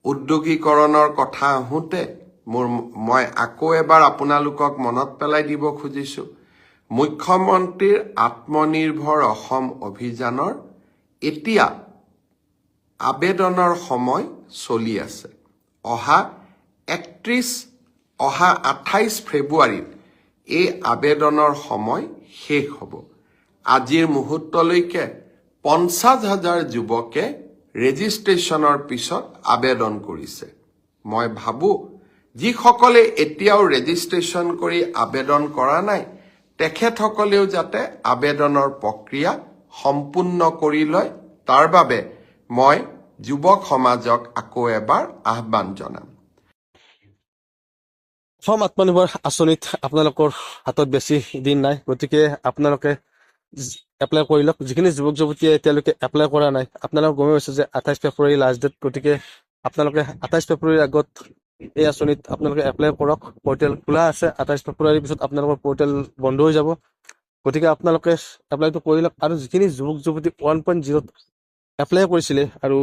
উদ্যোগীকৰণৰ কথা আহোঁতে মই আকৌ এবাৰ আপোনালোকক মনত পেলাই দিব খুজিছোঁ, মুখ্যমন্ত্ৰীৰ আত্মনিৰ্ভৰ অসম অভিযানৰ এতিয়া আবেদনৰ সময় চলি আছে। অহা 28 ফেব্ৰুৱাৰীত এই আবেদনৰ সময় শেষ হ'ব। আজিৰ মুহূৰ্তলৈকে 50,000 যুৱকে ৰেজিষ্ট্ৰেশ্যনৰ পিছত আবেদন কৰিছে। মই ভাবোঁ, যিসকলে এতিয়াও ৰেজিষ্ট্ৰেশ্যন কৰি আবেদন কৰা নাই, তেখেতসকলেও যাতে আবেদনৰ প্ৰক্ৰিয়া সম্পূৰ্ণ কৰি লয়, তাৰ বাবে মই যুৱক সমাজক আকৌ এবাৰ আহ্বান জনাম। অসম আত্মনিৰ্ভৰ আঁচনিত আপোনালোকৰ হাতত বেছি দিন নাই। গতিকে আপোনালোকে এপ্লাই কৰি লওক। যিখিনি যুৱক যুৱতীয়ে এতিয়ালৈকে এপ্লাই কৰা নাই, আপোনালোকে গমেই পাইছে যে 28 ফেব্ৰুৱাৰী লাষ্ট ডেট। গতিকে আপোনালোকে 28 ফেব্ৰুৱাৰীৰ আগত এই আঁচনিত আপোনালোকে এপ্লাই কৰক। পৰ্টেল খোলা আছে। 28 ফেব্ৰুৱাৰীৰ পিছত আপোনালোকৰ পৰ্টেল বন্ধ হৈ যাব। গতিকে আপোনালোকে এপ্লাইটো কৰি লওক। আৰু যিখিনি যুৱক যুৱতী 1.0ত এপ্লাই কৰিছিলে আৰু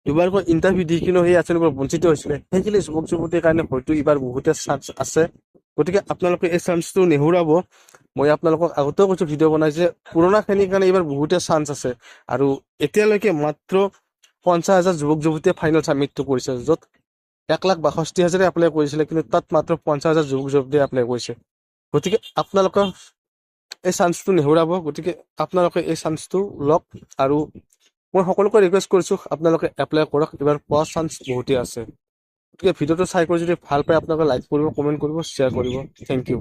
দুবাৰকৈ ইণ্টাৰভিউ দি কিনেও সেই আঁচনিৰ পৰা বঞ্চিত হৈছিলে, সেইখিনি যুৱক যুৱতীৰ কাৰণে হয়তো এইবাৰ বহুতে চান্স আছে। গতিকে আপোনালোকে এই চান্সটো নেহেৰুৱাব। মই আপোনালোকক আগতেও কৈছো ভিডিঅ' বনাই যে পুৰণাখিনিৰ কাৰণে এইবাৰ বহুতে চান্স আছে। আৰু এতিয়ালৈকে মাত্ৰ 50,000 যুৱক যুৱতীয়ে ফাইনেল ছাবমিটটো কৰিছে, য'ত 1,62,000 এপ্লাই কৰিছিলে, কিন্তু তাত মাত্ৰ 50,000 যুৱক যুৱতীয়ে এপ্লাই কৰিছে। গতিকে আপোনালোকৰ এই চান্সটো নেহেৰুৱাব। গতিকে আপোনালোকে এই চান্সটো লওক আৰু মই সকলোকে ৰিকুৱেষ্ট কৰিছোঁ, আপোনালোকে এপ্লাই কৰক। এইবাৰ পোৱা চান্স বহুতেই আছে। গতিকে ভিডিঅ'টো চাই কৰি যদি ভাল পায়, আপোনালোকে লাইক কৰিব, কমেণ্ট কৰিব, শ্বেয়াৰ কৰিব। Thank U.